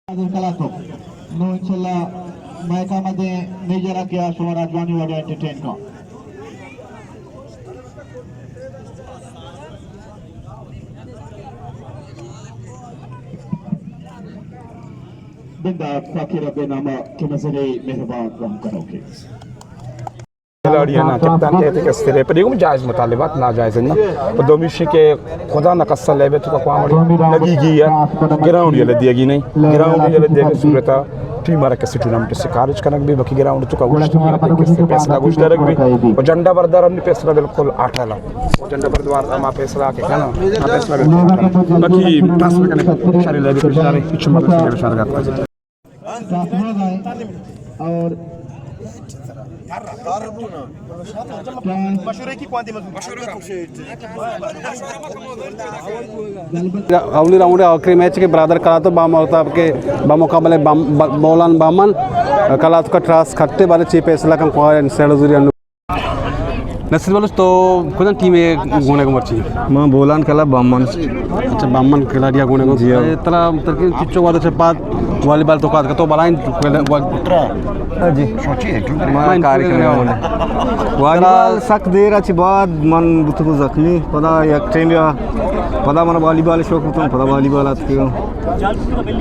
حاضر کلاتو۔ نو انشاءاللہ مئے کام دیں میجر ءَ کہ آ شمارا جوانی وڑے انٹرٹین کن۔ بندات پاکی رب نامہ کہ نظر مہربان رحم کنوکے۔ کھلاڑی ءَ نا کپتان کہتے کہ استرے پر دیگو جائز مطالبات ناجائز نہ۔ تو دومی شی کہ خدا نہ کسا لیبے تو اقوام لگی گی ہے۔ گراؤنڈ یلہ دیگی نہیں۔ گراؤنڈ یلہ دیگی صورتا ٹیم ءَ را کسی ٹورنامنٹ سے خارج کنگ بی، باقی گراؤنڈ تو کا وش کسی فیصلہ گوش درگ بی۔ اور جھنڈا بردار ہم فیصلہ بالکل آٹھا لا۔ جھنڈا بردار ہم فیصلہ کے کنا۔ فیصلہ بالکل آٹھا لا۔ باقی پاس میں کنے شاری لیبے شاری کچھ مدد سے شاری کرتا۔ اور اولی راؤنڈ ءِ آخری میچ کہ برادر کلاتو بامحتاب کہ بمقابلہ بام-، ب-، بولان بامن کلاتو کا ٹراس کھٹے، بلے چی فیصلہ کن کوارن سیڑ زوری انو۔ نصیر بلوچ، تو کجام ٹیم ءِ گون ئے گوں مرچی؟ من بولان کلب بامن۔ اچھا، بامن کھلاڑی ءِ گون ئے گوں۔ جی ہاں۔ اے ترا ترکیب چچو وعدہ چہ پاد والی بال تو کات تو بلائیں۔ جی۔ ما کاری کنگ ءَ۔ والی بال سک دیر ءَ چہ بعد من بوتگوں زخمی۔ پدا یک ٹیم یا پدا من والی بال شوق بوتوں، پدا والی بال اتکگوں۔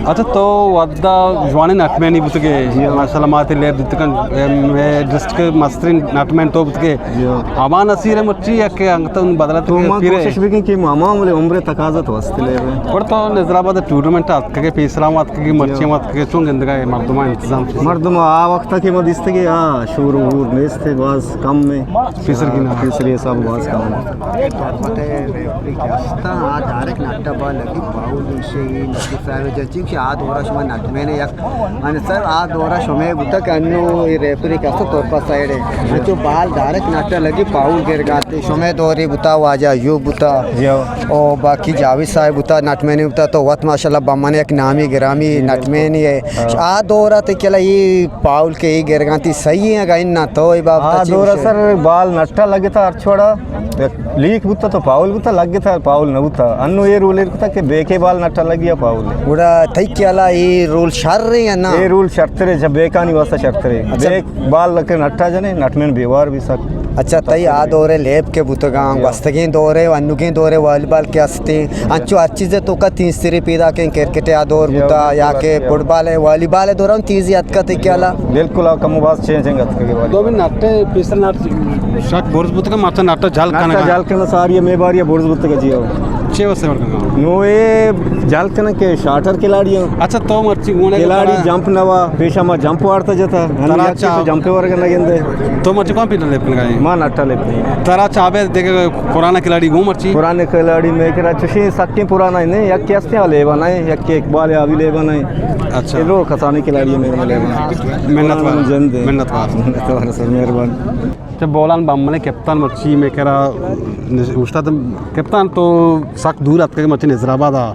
اچھا، تو ودا جوانیں نٹمینی بوتگے۔ جی ہاں۔ ماشاءاللہ، ما تے لیب دیتگن، اے، اے ڈسٹرکٹ مسترین نٹمین تو بوتگے۔ جی ہاں۔ ہما نصیر مرچی یک انگت بدلت تو ما پیرے۔ کوشش بکن کہ ماما ملے عمر تقاضا تو است لیب۔ پر تو نظر آباد ٹورنامنٹ اتکگے، پیسرا اتکگے، مرچی اتکگے، چون گندگا اے مردمان انتظام؟ مردم آ وقت کہ ما دیستگے، آ شور و گور نیست، باز کم ہے۔ پیسر کی نا۔ پیسر حساب باز کم ہے۔ اے تربت ءِ ریفری کہ است اَنت، آ ڈائریکٹ نٹ ءَ بال لگی، پاؤل ایشی نصیر صاحب ءِ جنچی کہ آ دور ءَ شما نٹمین یک، انصر، آ دور ءَ شمے بوتا کہ انو اے ریفری کہ است تربت سائیڈ ءَ۔ انچو بال ڈائریکٹ نٹ ءَ لگی، پاؤل گرگاتے۔ شمے دورے بوتا، واجہ ایوب بوتا۔ جی ہاں۔ او باقی جاوید صاحب بوتا، نٹمین بوتا، تو وت ماشاءاللہ بمن یک نامی گرامی نٹمین ئے۔ ہاں۔ آ دور ءَ تے کلا اے پاؤل کہ اے گرگانتی صحیح ہے، اگا اناں تو اے بابت آ چی دور گوشے؟ سر بال نٹ ءَ لگتا ہر چھوڑا۔ لیک بوتا تو پاؤل بوتا، لگتا پاؤل نہ بوتا۔ انو اے رول ایر کتا کہ بیکے بال نٹ ءَ لگی یا پاؤل ہے۔ گڑا تئی خیالا اے رول شر ہے یا نا؟ اے رول شرتر ہے، جب بیکانی واسطہ شرتر ہے۔ اچھا۔ بیک بال لگے نٹ ءَ جنے، نٹمین بیوار بھی سک۔ اچھا، تئی آ دورے لیب کہ بوتگاں، جی۔ گوستگیں دورے و انوگیں دورے والی بال کہ ہستیں، انچو ہر چیزے توکا تیز تری پیدا کیں، کرکٹ آ دور جی، بوتا، بالکل یا کہ اتکگے۔ فٹبال ہے، والی بال ہے، دوران تیزی اتکا تئی خیالا؟ بالکل، آ کم و باز چینجنگ اتکگے والی۔ تو بھی نٹ پیسر نٹ شک برز بوتگا، مرچا نٹ جھل نٹ کنگا۔ جھل کنگا، ساری مے باری برز بوتگا جی ہو۔ چے واسطے ورگا؟ نو اے جھل کنگا کہ شارٹر کھلاڑی ہو۔ اچھا، تو مرچی گونے کھلاڑی ترا جمپ نوا، پیشا ما جمپ وارتا جتا، ہنی ترا یک چا تو جمپ ورگا نہ گندے۔ تو مرچی کون پیٹر لیب کنگا ہے؟ ما نٹ ءَ لیب کنگا۔ ترا چا بے دیکھ پرانا کھلاڑی گو مرچی؟ پرانے کھلاڑی میں کرا چشیں سکیں پرانا نہیں، یک کے ہستے لیبا نہیں، یک کے اقبال یا ابھی لیبا نہیں۔ اچھا۔ اے لوگ کسانی کھلاڑی میں لیبا۔ منت وار۔ جند۔ منت وار۔ منت وار سر، مہربان۔ تے بولان بامنے کپتان مرچی میں کرا اوشتات۔ کپتان تو سک دور اتکے مرچی نظر آباد آ۔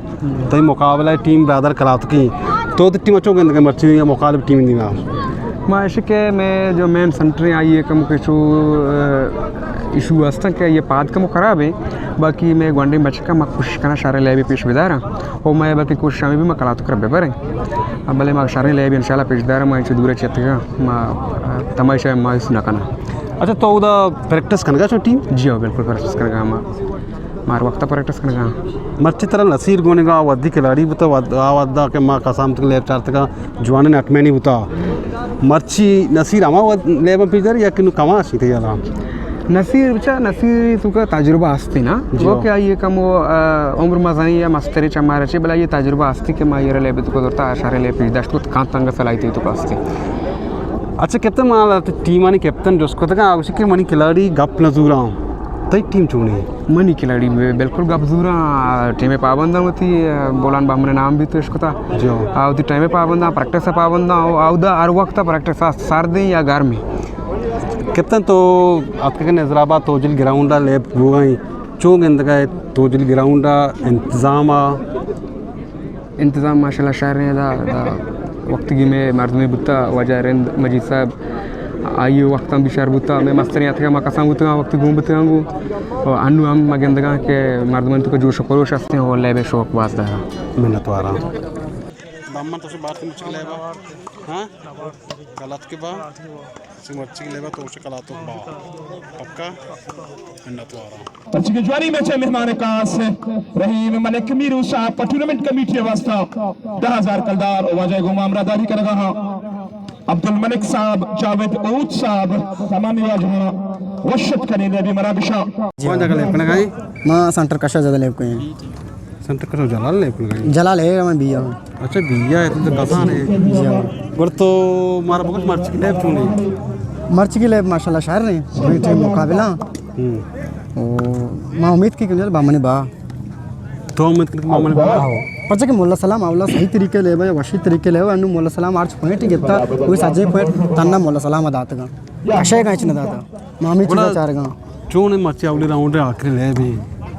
تئی مقابلہ ٹیم برادر کلاتکی۔ تو تی ٹیم چون گندگے مرچی یا مخالف ٹیم دیما؟ ما ایشی کہ میں جو مین سنٹر ہیں، آئیے کم کشو، آ، ایشو ہستن کہ یہ پاد کم خراب ہے۔ باقی میں گونڈے بچکا ما کوشش کرنا شارے لیبی پیش بدارا۔ او میں بلکہ کوشش ہمیں بھی ما کلاتک رب ببریں۔ بلے ما شارے لیبی انشاءاللہ پیش دارا، ما انچو دور چتگا، ما، آ، تماشا مایوس نہ کنا۔ اچھا، تو ادا پریکٹس کنگا چو ٹیم؟ جی ہاں، بالکل پریکٹس کنگا ما۔ مار وقت پریکٹس کنگا۔ مرچی ترا نصیر گونگا ودی کھلاڑی بوتا، ود-، آ ودا کہ ما کسام تک لیب چارتگا جوانیں نٹمینی بوتا۔ مرچی نصیر ہما ود-، لیب پیش داری یا کہ نو کما شی تئی یادا؟ نصیر بچا، نصیر تو کا تجربہ ہستی نا؟ جی۔ وہ کہ آئیے کم وہ، آ، عمر مزنی یا مستری چمارا چی، بلا یہ تجربہ ہستی کہ ما یہ لیب تو کو دورتا شارے لیب پیش داشت کو کان تنگ صلاحیتی تو کا ہستی۔ اچھا کپتن، ما ٹیمانی کپتن جست کتگا، آ گوشی کہ منی کھلاڑی گپ نہ زوراں۔ تئی ٹیم چونی؟ منی کھلاڑی بے-، بالکل گپ زوراں، ٹیم پابنداں وتی، بولان بامن نام بھی تو اشکتا۔ جو۔ آ وتی ٹیم پابنداں، پریکٹس پابنداں، او اودا ہر وقت پریکٹس است، سردیں یا گرمیں۔ کپتن تو اتکگے نظر آباد توجیل گراؤنڈ لیب بوگا ہیں، چون گندگا ہے توجیل گراؤنڈ انتظام آ؟ انتظام ماشاءاللہ شر ہیں، دا، دا وقت کی میں مردمی بوتا، واجہ رند مجید صاحب، آئی وقت ہم بھی شر بوتا، میں مستریں اتکا، ما کسان بوتا، وقت گون بوتا گو، اور انو ہم ما گندگا کہ مردمان تو کا جوش و خروش ہستے ہیں اور لیب شوق باز دارا۔ منت وارا۔ من تو سے بارتی مچ کے لیبا۔ ہاں؟ کلات کے با۔ سے مرچی کے لیبا تو سے کلاتو با۔ پکا؟ منت وارا۔ پرچہ کہ جوانی میچ ءِ مہمان خاص رحیم ملک میرو صاحب پہ ٹورنامنٹ کمیٹی ءِ واستہ دہ ہزار کلدار ءُ واجہ ءِ گوما ہمراہداری کنگا ہاں۔ عبدالملک صاحب، جاوید اوت صاحب، تمامی واجہاں وش اتک کنیں لیبی مراگشاں۔ کون جگہ لیب کنگا ئے؟ ما سینٹر کشا زیادہ لیب کنیں۔ سینٹر کشا جلال لیب کنگا ئے؟ جلال ہے، ہمیں بیا۔ اچھا، بیا ہے، تو کسان ہے۔ جی ہاں۔ گڑا تو مارا بگوش مرچی کی لیب چون ہے؟ مرچی کی لیب ماشاءاللہ شر ہے، دوئیں ٹیم مقابلہ۔ ہوں۔ او، ما امید کی کہ بامنی با۔ تو امید کی کہ بامنی با؟ آؤ۔ پرچہ کہ مولا سلام اولا صحیح طریقے لیبا، وشی طریقے لیبا، انو مولا سلام آرچ پوائنٹ گتا، کوئی سجے پوائنٹ تنہا مولا سلام داتگا۔ کشے گا اچ نہ داتا۔ ما ہمیں چیزا چارگا۔ چون ہے مرچی اولی راؤنڈ ہے، آخری لیب ہے؟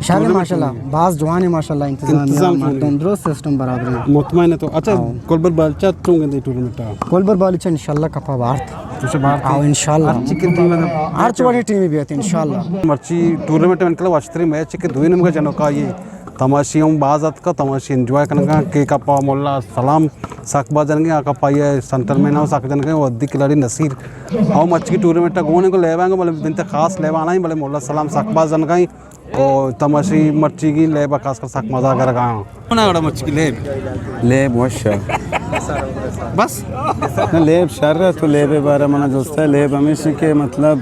شر ہے ماشاءاللہ، باز جوان ہے ماشاءاللہ، انتظام انتظام چون ہے؟ مردم درست سسٹم برابر ہے۔ مطمئن ہے تو؟ اچھا، آؤ۔ کولبر بالچا چون گندے ٹورنامنٹ؟ کولبر بالچا انشاءاللہ کپا بارت۔ تو سے بارت؟ آؤ، انشاءاللہ۔ ہر چی کی ٹیم ہے؟ ہر چوڑی ٹیم بھی آتی انشاءاللہ۔ مرچی ٹورنامنٹ میں کلا واشتری میچ کے دوئی نمبر جنو کا یہ تماشی ہم باز اتکا، تماشی انجوائے کنگا، کہ کپا مولا سلام سک باز جنگے، آ کپا یہ سینٹر مین ہم سک جنگے، او ادی کھلاڑی نصیر۔ او مچ کی ٹورنامنٹ گونے کو لیبا گا، بلے بنت خاص لیبا نہیں، بلے مولا سلام سک باز جنگا، او تماشی مرچی کی لیبا خاص کر سک مزہ کر گا۔ کون ہے بڑا مچ کی لیب؟ لیب وش ہے۔ بس؟ نہ، لیب شر ہے تو لیب بارے منا دوست ہے، لیب ہمیشہ کے مطلب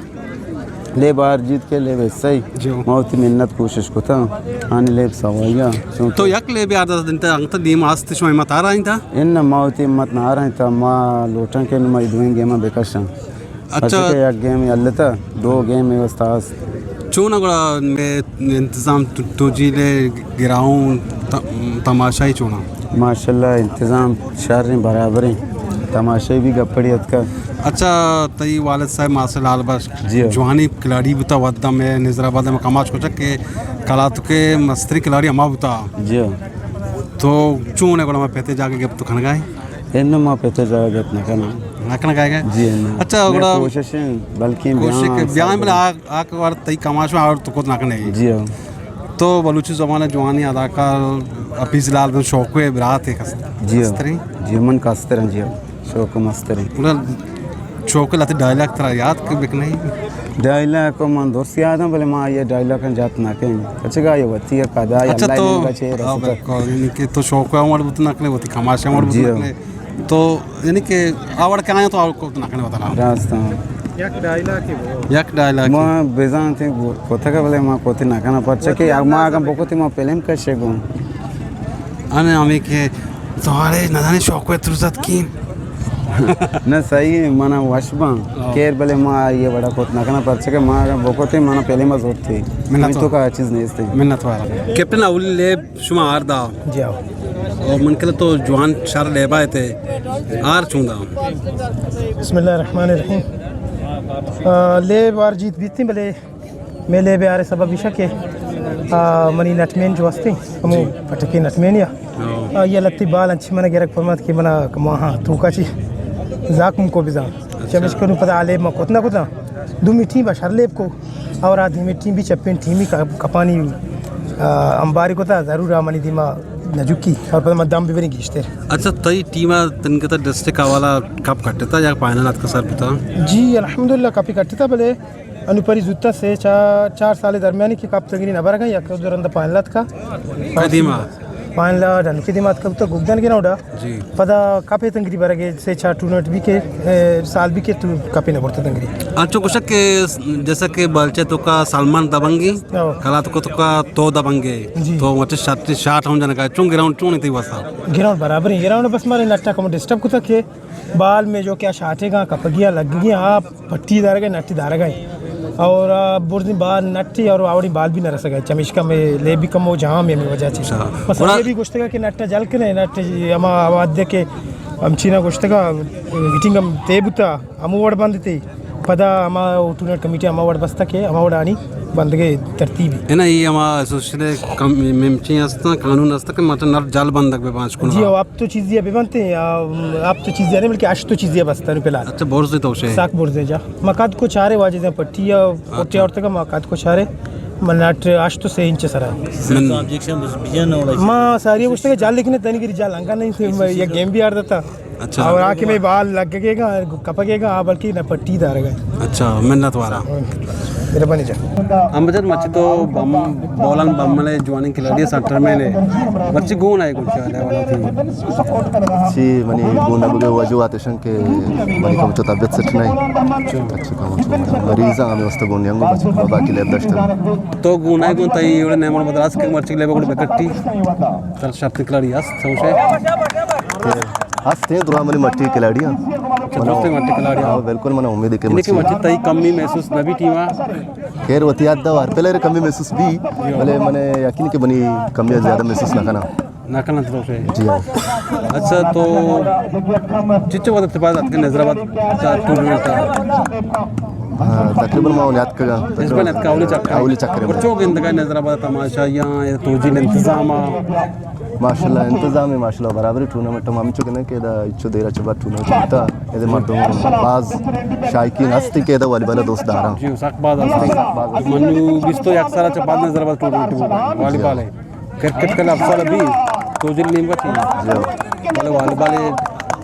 لیب ہار جیت کے لیب حصہ ہی۔ جی۔ ما وتی محنت کوشش کتا، آنی لیب سوائیا۔ تو یک لیب یاد دنتا انت دیم آست شما ہمت ہار آئیں تا؟ ان ما وتی ہمت نہ ہار آئیں تا، ما لوٹاں کہ ما دوئیں گیماں بکشاں۔ اچھا۔ پرچہ کہ یک گیم یلتا، دو گیم واسطہ است۔ چون گڑا انتظام تو، تو جیلے گراؤنڈ ت-، تماشائی چونا؟ ماشاءاللہ انتظام شریں برابریں، تماشائی بھی گپڑی اتکا۔ اچھا، تئی والد صاحب ماسٹر لال بخش جی ہاں۔ جوانی کھلاڑی بوتا، ودا میں نظر آباد میں کماش کو چک کہ کلاتو کے مستری کھلاڑی ہما بوتا۔ جی ہاں۔ تو چون ہے گڑا میں پہتے جا کے گپ تو کھنگائے؟ انو ما پہتے جا گپ نہ کنا۔ نہ کھنگائے گا؟ جی ہاں۔ اچھا، میں گڑا کوشش ہیں، بلکہ کوشش بیاں کے بیاں سر بلا آ، آ کے وار تئی کماش میں اور تو کت نہ کنے۔ جی ہاں۔ تو بلوچی زبان جوانی اداکار حفیظ لال بن شوقے برات ہے کس-، جی ہاں۔ کستری؟ جی من کستر ہیں جی ہاں۔ شوق مستر ہیں۔ گڑا شوق لتے ڈائلاگ ترا یاد کہ بکنے؟ ڈائلاگ کو من درست یاد ہیں، بلے ما یہ ڈائلاگ کن جات نہ کہیں۔ اچھا گا یہ وتی ہے قدا، اچھا اللہ تو، نے بچے ہاں، رسول۔ بالکل، یعنی کہ تو شوق ہے، ہمار بوت نہ کنے، وتی کماش ہمار بوت جی نہ ہاں۔ کنے۔ تو یعنی کہ آوڑ کہاں تو آوڑ کو نہ کنے بتا۔ راست ہاں۔ یک ڈائلاگ ہے وہ۔ یک ڈائلاگ ہے۔ ما بزان تھے کوتک بلے ما کوتی نہ کنا، پرچہ کہ ما اگم بکوتی ما فلم کشے گوں۔ انے ہمیں کہ سوارے نہ جانے شوق ہے ترزت کی۔ نہ صحیح ہے، منا وش باں۔ ہاں۔ کیر بلے ما یہ بڑا کوت نہ کنا، پرچہ کہ ما اگم بکوتی منا فلم زورتی۔ منت تو کا چیز نہیں استے۔ منت وارا۔ کیپٹن اولی لیب شما ہار دا۔ جی ہاں۔ او من کلا تو جوان شر لیبا تے۔ ہار چوندا۔ بسم اللہ الرحمن الرحیم۔ آ، لیب ہار جیت بیتی بلے میں لیب ہارے سبب ایشا کہ، آ، منی نٹمین جو ہستی، ہمو جی۔ پٹکی نٹمین یا۔ ہاں۔ آ، یہ لتی بال انچی من گرگ پرمات کہ منا کما ہاں تو کا چی زاکم کو بزان۔ اچھا۔ چمش کنو پدا لیب ما کتنا کتنا۔ دومی ٹیم با شر لیب کو اور آ دیمی ٹیم بھی چپین ٹیمی کا-، کپانی، آ، امباری کو تا ضرور آ منی دیما نجوکی اور پدا ما دم بھی بری گیشتے۔ اچھا، تئی ٹیم تنگتا ڈسٹرکٹ حوالہ کپ کٹتا یا فائنل اتکا سر بتا؟ جی، الحمدللہ کپی کٹتا بلے انو پری زوتا سے چار، چار سال درمیانی کہ کپ تنگری نبرگا یک دو رند فائنل اتکا۔ قدیمہ۔ فائنل ڈن قدیمہ اتکا تو گگدن گراؤنڈا۔ جی۔ پدا کپے تنگری برگے سے چار ٹورنمنٹ بھی کے، اے، سال بھی کے تو کپے نہ برتے تنگری۔ انچو گوشک کہ جیسا کہ بلچہ تو کا سلمان دبنگی، ہاں۔ کلات کو تو کا تو دبنگے، جی۔ تو مچ شاٹ، شاٹ ہم جنگا، چون گراؤنڈ چون تھی واسا؟ گراؤنڈ برابر ہے، گراؤنڈ بس مارے نٹا کم ڈسٹرب کتا کہ بال میں جو کیا شاٹے گا، کپگیا لگگیا، آپ پٹی دارگا، نٹی دارگا۔ اور، آ، برزی بال نٹی اور آوڑی بال بھی نہ رسگا۔ چمیشکا میں لے بھی کم ہو جہاں میں، میں وجہ چیز۔ اچھا۔ بس اور یہ بھی گوشتگا کہ نٹ جل کنے، نٹ ہما آباد دے کہ ہم چینا گوشتگا، میٹنگ ہم تے بوتا، ہم وڑ بند تے۔ پدا ہما ٹورنمنٹ کمیٹی ہما وڑ بستا کہ ہما وڑ آنی بندگے ترتیبی۔ ہے نا، یہ ہما ایسوسیشن کم-، ممچی ہستا، قانون ہستا کہ مطلب نٹ جل بندگ بے پانچ کن جی، ہاں۔ آپ تو چیزی بے بنتے ہیں، آ، آپ تو چیزی نہیں، بلکہ اش تو چیزی بستا نو فی الحال۔ اچھا، برز تو شے۔ ساک برز ہے جا۔ ما کد کو چارے واجہ دیں پٹی یا پٹی اور تک ما کد کو چارے۔ من نٹ ہشت و سے انچ سرا۔ من ما ساری گوشتے کہ جال لیکن تنی گری جال انگا نہیں تھے، میں یہ گیم بھی آڑ دیتا۔ اچھا۔ اور آ کہ میں بال لگے گا، کپگے گا، آ بلکہ نہ پٹی دار گا۔ اچھا، منت وارا۔ مہربانی جان۔ ہم بجر مچی تو بم، بولان بم ملے جوانی کھلاڑی سینٹر میں نے۔ مرچی گون آئے گون چاہے والا تھی۔ چی منی گون اب وجوہات شن کہ منی کم تو طبیعت سچ نہیں۔ اچھا۔ اچھا، کم تو مریض ہمیں واسطے گون نہیں، ہم بچ بابا کی لیب داشت۔ تو گون آئے گون تئی اڑے نیمن مدراس کے مرچی لیب گون بکٹی۔ تر شرط کھلاڑی است، سوچے۔ ہستے درا منی مٹی کھلاڑی ہاں۔ اچھا، دوستے مٹی کھلاڑی ہاں۔ ہاں، بالکل، من امید ہے کہ یعنی کہ مچی مچی تئی کمی محسوس نہ بی ٹیم آ؟ خیر، وتی یاد دا ہر پلیئر کمی محسوس بی، بلے من یقین کہ منی کمی زیادہ محسوس نہ کنا۔ نہ کنا تو سے۔ جی ہاں۔ اچھا، تو چچو وقت بعد اتکے نظر آباد چا ٹورنامنٹ آ؟ ہاں، تقریباً ما نیات کگا۔ اس بار نیات کا اولی چکر۔ اولی چکر۔ اور چو گندگا نظر آباد تماشا یا توجیل انتظام آ؟ ماشاءاللہ، انتظام ہے، ماشاءاللہ، برابر ٹورنامنٹ ہم ہم چکنے کہ دا اچو دیر اچو بار ٹورنامنٹ ہوتا ہے، دے مردم باز شائقین ہستی کہ دا والی بال دوست دارا۔ جی، سک باز ہستی۔ منو بیست و یک سال چہ بعد نظر آباد ٹورنامنٹ ہوا والی بال ہے۔ کرکٹ کل افسر ابھی تو جن نیم کا تھی۔ جی۔ بال، والی بال ہے۔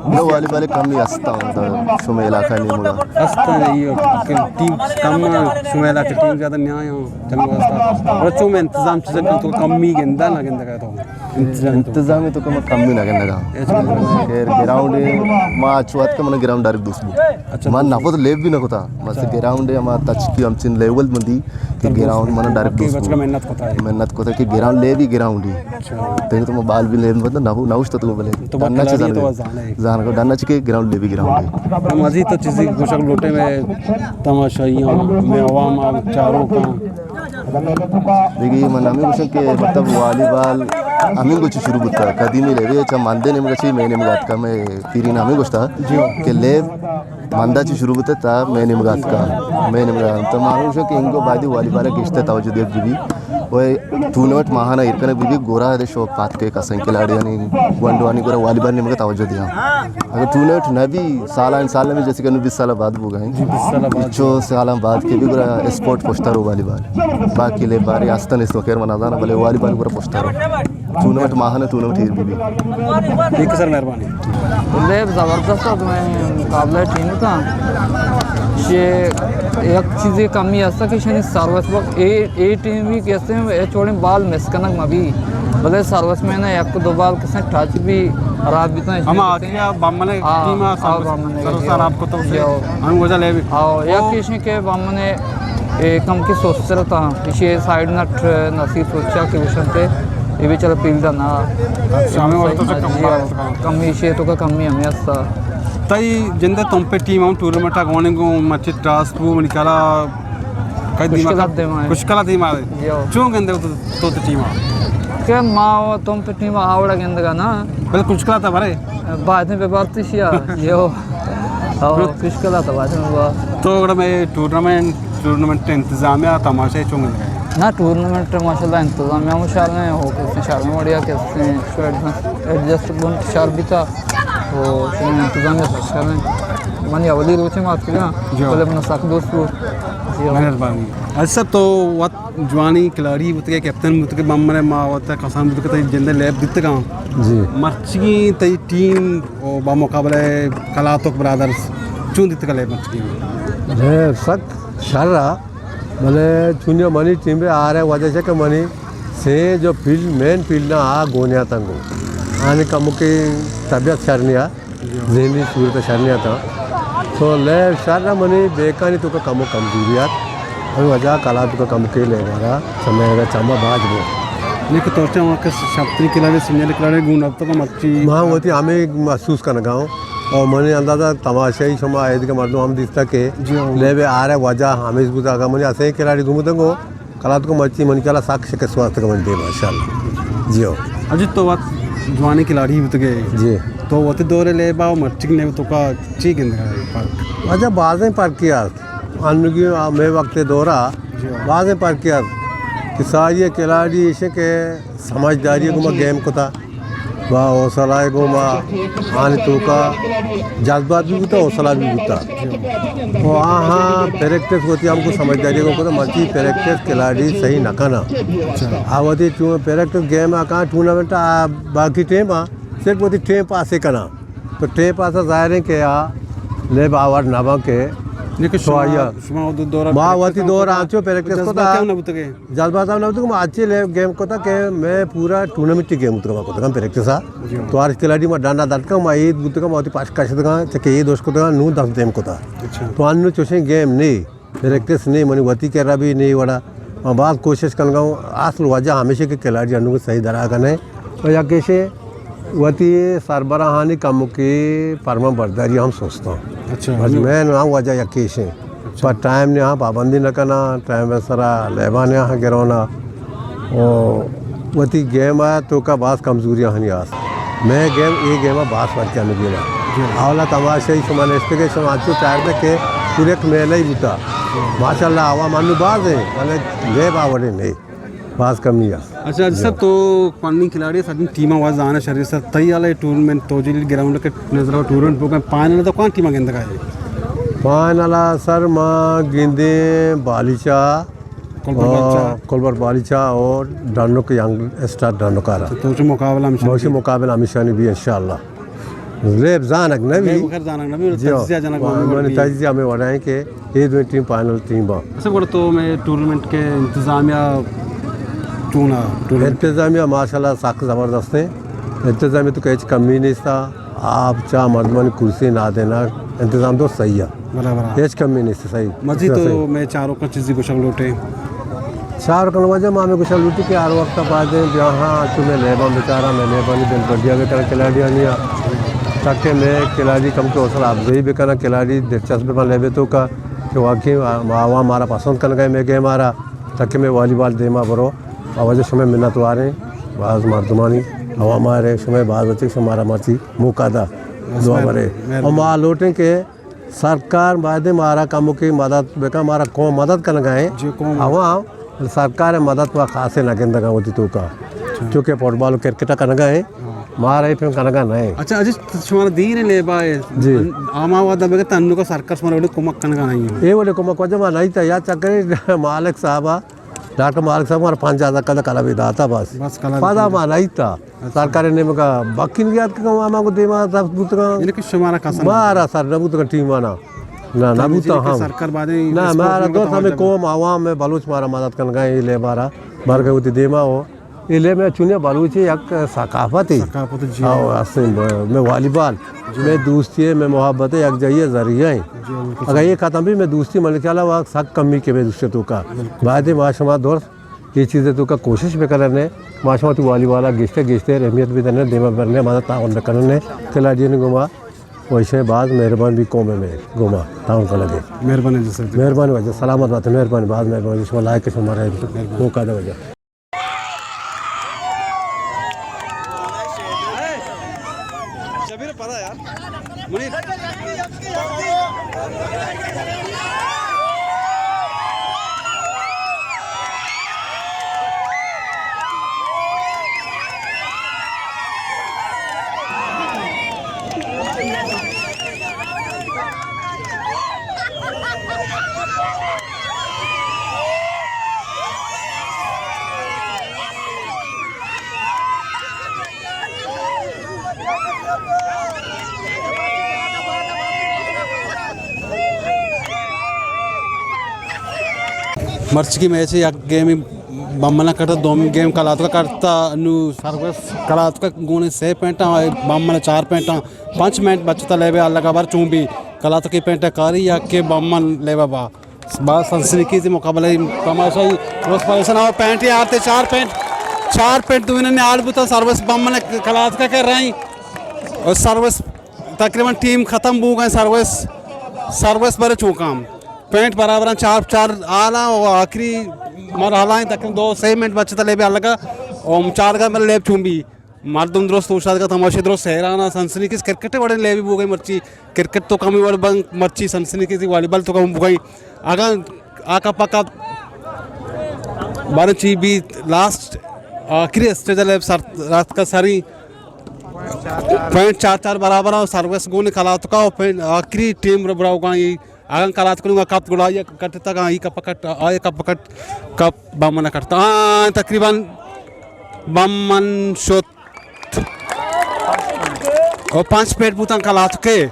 نو والی بال کمی ہستا ہوں تو شمے علاقہ نہیں مگا۔ ہستا ہے یہ کہ ٹیم کم ہے، شمے علاقہ ٹیم زیادہ نہیں آیا ہوں۔ چلو واسطہ۔ اور چو میں انتظام چیزیں کم تو کمی گندا نہ گندا کا تو۔ انتظام تو۔ انتظام تو کم، کمی نہ گندا کا۔ خیر، گراؤنڈ ما چوات کا من گراؤنڈ ڈائریکٹ دوست بو۔ اچھا، من نہ تو لیب بھی نہ کوتا۔ بس گراؤنڈ ہے ہمارا تچکی ہم چین لیول مندی۔ کہ گراؤنڈ من ڈائریکٹ دوست بچکا محنت کتا ہے۔ محنت کتا کہ گراؤنڈ لے بھی گراؤنڈ ہی۔ اچھا۔ تیرے تو موبائل بھی لے مطلب نہ نہ اشتا تو بلے تو ڈننا چیز تو زانے۔ زان کو ڈننا چکے گراؤنڈ لے بھی گراؤنڈ ہی۔ ہم ازی تو چیزی گوشک لوٹے میں تماشائیاں، میں عوام آ چاروں کا۔ دیکھیے من ہمیں گوشک کہ مطلب والی بال ہمیں گوچ شروع بوتا قدیمی لے بھی اچھا ماندے نے مگچی میں نے مگات کا میں پیری نہ ہمیں گوشتا کہ لے ماندا چی شروع بوت تا میں نیمگا اتکا، میں نیمگا تو مانوش کہ انگو بایدی والی بال گیشتر توجہ دیگ بی۔ و ٹورنامنٹ ماہانا ایر کنگ بی، گورا دے شوق پات کے کسیں کھلاڑیانی گونڈوانی گورا والی بال نیمگا توجہ دیاں۔ اگر ٹورنامنٹ نہ بی سالان سال میں جیسے کہ بیس سال بعد بو گئے، جی، بیس سال بعد۔ چو سالان بعد کے بھی گورا اسپورٹ پوچھتا رو والی بال۔ باقی لے بارے آستن اس وقت من نہ زاناں، بلے والی بال گورا پوچھتا رو۔ ٹورنامنٹ ماہانا ٹورنامنٹ ایر بی بی۔ ٹھیک ہے سر، مہربانی۔ لیب زبردست ات، میں مقابلہ ٹیم تا۔ یہ یک چیزی کمی ہستا کہ شنی سروس بک اے، اے ٹیم بھی کہتے ہیں اے چوڑیں بال مس کنگ مبی۔ بلے سروس میں نے یک دو بال کسے ٹچ بھی خراب بیتا۔ ہم آخری بامنے ٹیم سروس خراب کو تو ہم وجہ لے بھی۔ آؤ، یک کسی کہ بامنے اے کم کی سوچتر تا، ایشی سائیڈ نٹ نصیر سوچا کہ وشنتے، اے بھی چلو پیل دا نا۔ اچھا، ہمیں وقت تو کم جی، بات ہاں۔ کم ایشی تو کا کمی ہمیں ہستا۔ تئی جندے تم پہ ٹیم ہم ٹورنامنٹ آ گونے گو مچے ٹاس بو منی کلا کئی دیما مشکلات دیما ہے۔ مشکلات دیما ہے۔ جی، ہاں۔ چون گندے تو، تو ٹیم آ؟ کہ ما تم پہ ٹیم آوڑا گندگا نا۔ بلے مشکلات ہے بھرے۔ بعد میں بارتشیا، یو۔ او، مشکلات آباد ہوا۔ تو اگر میں ٹورنامنٹ، ٹورنامنٹ انتظامیہ تماشا چون گئے؟ نا، ٹورنامنٹ ماشاءاللہ انتظامیہ ہم شار ہیں، ہو کسے شار میں وڑیا کسے ایڈجسٹ، ایڈجسٹمنٹ شار بھی تھا۔ تو انتظامیہ شار ہیں۔ منی اولی روچے مات کیا، جی۔ بلے من سک دوست ہو۔ جی۔ مہربانی۔ اچھا، تو وت جوانی کھلاڑی بوتگے، کیپٹن بوتگے، بمبرے ما وتا کسان بوتگے، تئی جندے لیب دیتگاں۔ جی۔ مرچی تئی ٹیم او با مقابلہ کلاتوک برادرز چون دیتگ لیب مرچی؟ لیب سک شر آ، بلے چونیا منی ٹیم بے آرے وجہ چہ کہ منی سے جو فیلڈ، مین فیلڈ نا آ گونیا تنگو۔ آنے کمکے طبیعت شر نیا۔ ذہنی صورت شر نہیں آتا۔ تو لے شر منی بیکانی تو کا کم و کمزوری آت۔ ہمیں وجہ کلا تو کا کم کے لے گارا سمے گا چما باج بو۔ لیکن تو چا وہاں کے شپتری کھلاڑی، سینئر کھلاڑی گون اب تو کا مرچی۔ ماں ہوتی ہمیں محسوس کرنا گاؤں۔ اور منی اندازہ تماشائی شما آئے کہ مردم ہم دیستا کہ جی ہاں۔ لے بے آ رہے وجہ ہمیں اس بوتا کا منی اسے کھلاڑی گھومتے گو۔ کلات کو مرچی من کلا ساک شکست واسطے من دے ماشاءاللہ۔ جی ہو۔ اجی تو وت جوانی کھلاڑی بوتگے۔ جی۔ تو وت دور لیبا و مرچی لیب تو کا چی گندگا ہے فرق؟ اچھا بازیں فرق کیا انگی میں وقت دورا جی۔ بازیں فرق کیا کہ ساری کھلاڑی ایشے کہ سمجھداری کو میں گیم کو تھا۔ با حوصلہ ءِ گوما آنی توکا جذبات بھی بوتا، حوصلہ بھی بوتا۔ و آہاں پریکٹس وتی ہم کو سمجھداری کو کتا، مرچی پریکٹس کھلاڑی صحیح نہ کنا۔ آ وتی چون پریکٹس گیم آ کان ٹورنامنٹ آ باقی ٹیم آ صرف وتی ٹیم پاسے کنا۔ تو ٹیم پاس ظاہر ہے کہ آ لیب آور نہ باں کہ لیکن تو شما، آیا۔ شما دو دورہ ما پریکٹس وتی ہم دور کتا، آنچو پریکٹس جذبات کتا۔ ہم نہ بوتگے۔ جذبات ہم نہ بوتگ، ما اچھے لیب گیم کتا کہ میں پورا ٹورنامنٹ گیم کتا، کتا پریکٹس آ۔ جی ہاں۔ تو ہر کھلاڑی ما ڈنڈا دتکا، ما عید بوتگا، ما وتی پاش کشتگا، چکے عید دوش کتا، نو دس گیم کتا۔ اچھا۔ تو انو چوشیں گیم نہیں۔ پریکٹس نے منی وتی کرا بھی نے وڑا۔ ما باز کوشش کنگا ہوں، اصل وجہ ہمیشہ کہ کھلاڑی انو صحیح درا کنے۔ و یکیشے وتی سربراہانی کمکی فرمان برداری ہم سستاں۔ اچھا، بس ہنو۔ مین ہم وجہ یکیشے۔ اچھا۔ پر ٹائم نے ہاں پابندی نہ کنا، ٹائم سرا لیبا نے ہاں گرونا۔ و وتی گیم آ توکا باز کمزوری ہنی آس۔ میں گیم، اے گیم باز فرق کنے گینا۔ جی۔ اولا تماشائی شما نشتگے، شما اچو چاردے کہ پورے ایک میلہ ہی بوتا۔ ماشاءاللہ، عوام انو باز ہیں، بلے لیب آوڑے نہیں، باز کمی ہے۔ اچھا، اچھا، جی۔ سر، تو پنی کھلاڑی سجن ٹیم آواز آنا شریف سر، تئی والا ٹورنمنٹ تو جیل گراؤنڈ کے نظر ٹورنمنٹ بوگا، فائنل تو کون ٹیم گندگا ہے؟ فائنل سر، ما گندے بالیچا، کلبر بالیچا۔ اور کلبر بالیچا اور ڈنک، ینگ اسٹار ڈنکارا۔ تو، تو چو مقابلہ ہمیشہ موشی بھی؟ مقابلہ ہمیشہ نہیں بھی انشاءاللہ۔ لیب زانگ نہ بھی۔ لیب خیر زانگ نہ بھی، جی ہاں۔ تجزیہ جنگ وا-، ہمیں من وڑی۔ تجزیہ ہمیں وڑائیں کہ یہ دو ٹیم فائنل ٹیم با۔ اچھا، گڑا تو میں ٹورنمنٹ کے انتظامیہ چونا؟ ٹورنمنٹ انتظامیہ ماشاءاللہ سخت زبردست ہیں۔ انتظامیہ تو کہ ہچ کمی نہیں تھا۔ آپ چا مردمانی کرسی نہ دینا، انتظام تو صحیح ہے۔ برابر ہے۔ ہچ کمی نہیں صحیح۔ مرچی تو صحیح۔ میں چاروکاں چیزی گوشگ لوٹے۔ چاروکاں وجہ ما ہمیں گوشگ لوٹی کہ ہر وقت بعد جہاں چو میں لیباں بیچارہ، میں لیبانی دل بڈیا بکنا کھلاڑی آنیا۔ تاکہ میں کھلاڑی کم کے حوصلہ افزائی بکنا، کھلاڑی دلچسپ بنا لیبے توکا کہ واقعی عوام مارا پسند کنگا ہے، میں گیم آرا۔ تاکہ میں والی بال دیما برو۔ آ وجہ شمئے منت واریں، باز مردمانی عوام آرے، شمئے باز اچھے شمارا مرچی موقع دا۔ دعا برے۔ مہربانی۔ اور ما لوٹیں کہ سرکار باید مارا کموکی مدد بکن، مارا قوم مدد کنگا ہیں۔ جی، قوم۔ عوام سرکار مدد پہ خاصے نہ گندگا وتی توکا۔ اچھا۔ چونکہ فٹبال و کرکٹ کنگا ہیں، ہاں۔ مارا یہ پھر کنگا نہیں۔ اچھا، اجی شمارا دیر لیبا ہے۔ جی۔ آما وعدہ بگے تنو کا سرکار شمارا وڑے کمک کنگا نہیں ہے۔ اے وڑے کمک وجہ ما نہیں تھا، یا چکرے مالک صاحبہ ڈاکٹر مالک صاحب مارا پنچ ہزار کلدار کلبے داتا بس۔ بس کلبے پدا داتا۔ ما نہ ایتا۔ اچھا۔ سرکار نے مگا بکین گیات کہ ہم کو دیما دست بوتگا۔ یعنی کہ شمارا کسا نہ مارا سر نہ بوتگا ٹیمانا۔ نہ، نہ بوتا یعنی کہ ہم۔ سرکار بعد نہ، مارا دوست ہمیں قوم عوام میں بلوچ مارا مدد کن گئے، یہ لے مارا بر گئے ہوتی دیما ہو۔ یہ لے میں چونیا بلوچی یک ثقافت ہے۔ ثقافت، جی۔ ہاں، اصل میں والی بال۔ جی۔ میں دوستی ہے، میں محبت ہے، یک جائیے ذریعہ ہے۔ جی، بالکل۔ اگر یہ ختم بھی میں دوستی من خیال ہے، سک کمی کے میں دوستی تو کا۔ بالکل۔ بعد ما شما دور یہ چیز تو کا کوشش بکنن، ما شما تو والی بالا گشتے گشتے اہمیت بدنن، دیما برنے، مدد تعاون بکنن، کھلاڑیوں گوما، ویسے باز مہربان بھی قوم میں گوما تعاون کر لگے۔ مہربانی جی سر۔ مہربانی وجہ، سلامت بات، مہربانی، باز مہربانی، شما لائک شما رہے، موقع دے وجہ۔ شبیر پدا یار۔ منیر۔ مرچی کی میچ ءَ یک گیمی بمن ءَ کٹتا، دومی گیم کلاتک ءَ کٹتا، نو سروس کلاتک ءَ گون سے پوائنٹ ءَ، بمن ءَ چار پوائنٹ ءَ، پنچ منٹ بچتا لیب ءَ الگ ءَ بر چون بی کلاتک ءِ پوائنٹ ءَ کاری یا کہ بمن لیب ءَ با۔ باز سنسنی خیزیں مقابلہ ءِ تماشائی۔ روز پاکستان اور پینٹ یار تے چار پینٹ، چار پینٹ دوئینانی آڑ بوتا، سروس بمن کلاتک ءَ کر رہی اور سروس تقریباً ٹیم ختم بو گئے، سروس، سروس برے چوکام پینٹ برابر چار چار آلا اور آخری مرحلہ ہیں، تقریباً دو سے منٹ بچتا لیب ءَ الگا اور چار گا لیب چون بی۔ مردم درست اوشتاتگ ءَ تماشائی، درست حیران ءَ۔ سنسنی خیز کرکٹ ءِ وڑیں لیبے بوگ ءَ مرچی، کرکٹ تو کمی وڑ بنت، مرچی سنسنی خیز والی بال تو کم بوگ ءَ۔ اگاں آکا پاکا باریں چی بی، لاسٹ آخری اسٹیج ءَ لیب سر رات کا سری پوائنٹ چار چار برابر ءَ سروس گون کلاتک ءَ، پوائنٹ آخری ٹیم رو براوگاں ای۔ اگاں کلاتک نوں کپ گڑا آئی کٹتگ، آئی کپ کٹ، آئی کپ کٹ، کپ بمن کٹتا۔ آ، تقریباً بمن شت۔ او پنچ پوائنٹ بوتاں کلاتک ءِ۔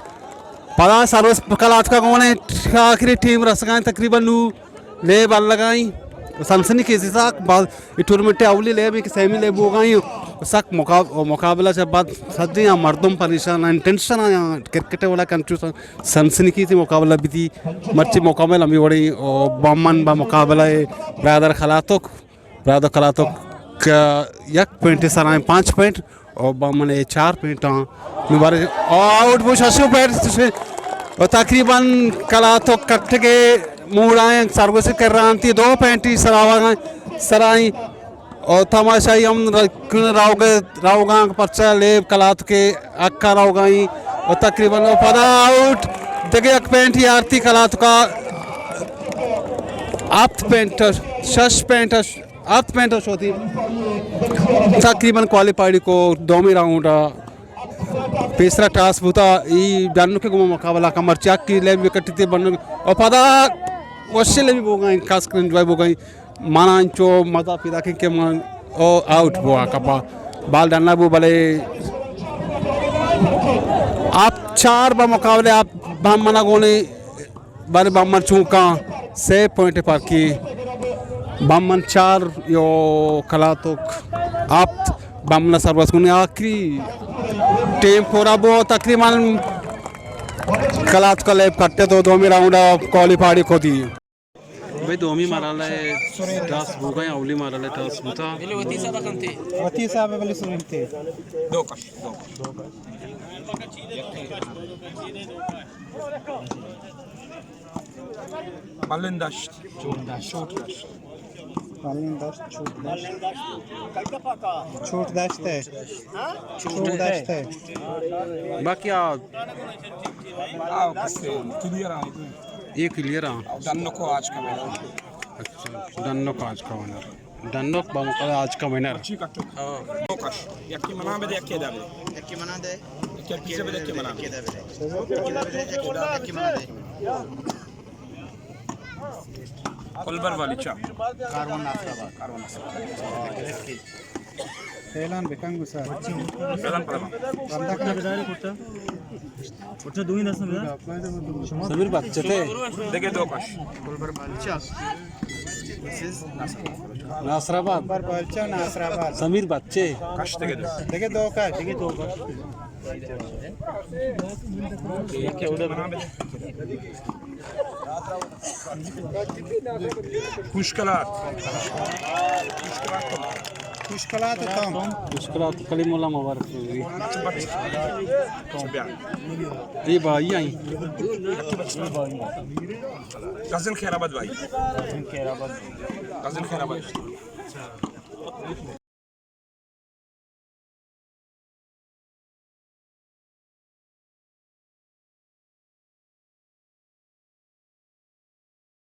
پدا سروس کلاتک ءَ گون اِنت، آخری ٹیم رسگا اِنت، تقریباً نوں لیب الگائیں۔ سنسنی کیس سک باز، اے ٹورنمنٹ اولی لیب کہ سیمی لیب بوگائیں۔ سک مقاب-، مقابلہ چہ بعد سجیں آ مردم پریشان اَنت، ٹینشن ءَ اَنت، کرکٹ والا کنچو سن-، سنسنی کیس مقابلہ بیتی۔ مرچی مکمل ہمے وڑیں او بمن با مقابلہ ءَ برادر کلاتک۔ برادر کلاتک یک پوائنٹ سرائیں پانچ پوائنٹ۔ او بمن ءَ چار پوائنٹاں۔ مبارک۔ او آؤٹ بو ششو پوائنٹ۔ او تقریباً کلاتک کٹگ ءِ موڑ ءَ اِنت، سروس کرانتی دو پوائنٹی سراوگاں، سرائیں۔ او تماشائی ہم ر-، راوگ-، راوگاں پرچہ لیب کلاتک ءِ حق ءَ راوگائیں۔ او تقریباً او پدا آؤٹ۔ دگہ یک پوائنٹی آرتی کلاتک ءَ۔ ہپت پوائنٹ، شش پوائنٹ۔ ہپت پوائنٹ شوتی۔ تقریباً کوالیفائیڈ کو دومی راؤنڈ ءَ۔ پیسرا ٹاس بوتا، ای ڈنو کے گوما مقابلہ کا مرچی اکی لیم وکٹ تے بنو۔ او پدا وشی لیم بوگائیں، خاص کر انجوائے بوگائیں۔ مانا انچو مزہ پیدا کن کہ من او آؤٹ بوا کپا۔ بال ڈنا بو بلے آپ چار با مقابلے آپ بہمنا گونے بارے بامن چونکاں سے پوائنٹ پارکی۔ بامن چار یو کلاتک ہپت۔ بامن سروس کنی آخری ٹیم پورا بو، تقریباً کلاتک لیب کٹے تو دومی راؤنڈ کوالیفائیڈ کو دی۔ بھئی دومی مرحلہ ٹاس بوگا یا اولی مرحلہ ٹاس بوتا؟ وتی حساب بلے سرینتے۔ دو کش، دو کش۔ بلندشت۔ چوٹ دشت۔ چوٹ دشت۔ بلندشت، چوٹ دشت۔ چوٹ دشت ہے۔ چوٹ دشت ہے۔ باقی آ، آ، کلیئر آ، یہ کلیئر آ۔ ڈنکو آج کا ونر۔ اچھا، ڈنکو آج کا ونر۔ ڈنک با مقابلہ آج کا ونر۔ چی کٹو؟ ہاں۔ دو کش۔ یکی منا بدے، یکی دا بدے۔ یکی منا دے۔ یکی پیچھے بدے، یکی منا بدے۔ یکی دا بدے، یکی دا بدے، یکی منا دے۔ کلبر والی چا۔ کاروان ناصر آباد۔ کاروان ناصر آباد۔ اعلان بکن گو سر۔ اعلان پڑا۔ بندہ کنا بداری کرتا۔ اٹھا دوئی دست میں۔ سمیر بچے تے۔ دیکھے دو کش۔ ناصر آباد۔ سمیر بچے۔ کش دیکھے دو۔ دیکھے دو کش۔ دیکھے دو کش۔ مشکلات۔ مشکلات تام۔ مشکلات کلیم اللہ مبارک ہوگی۔ اے بھائی آئی۔ غزل خیر آباد بھائی۔ غزل خیر آباد۔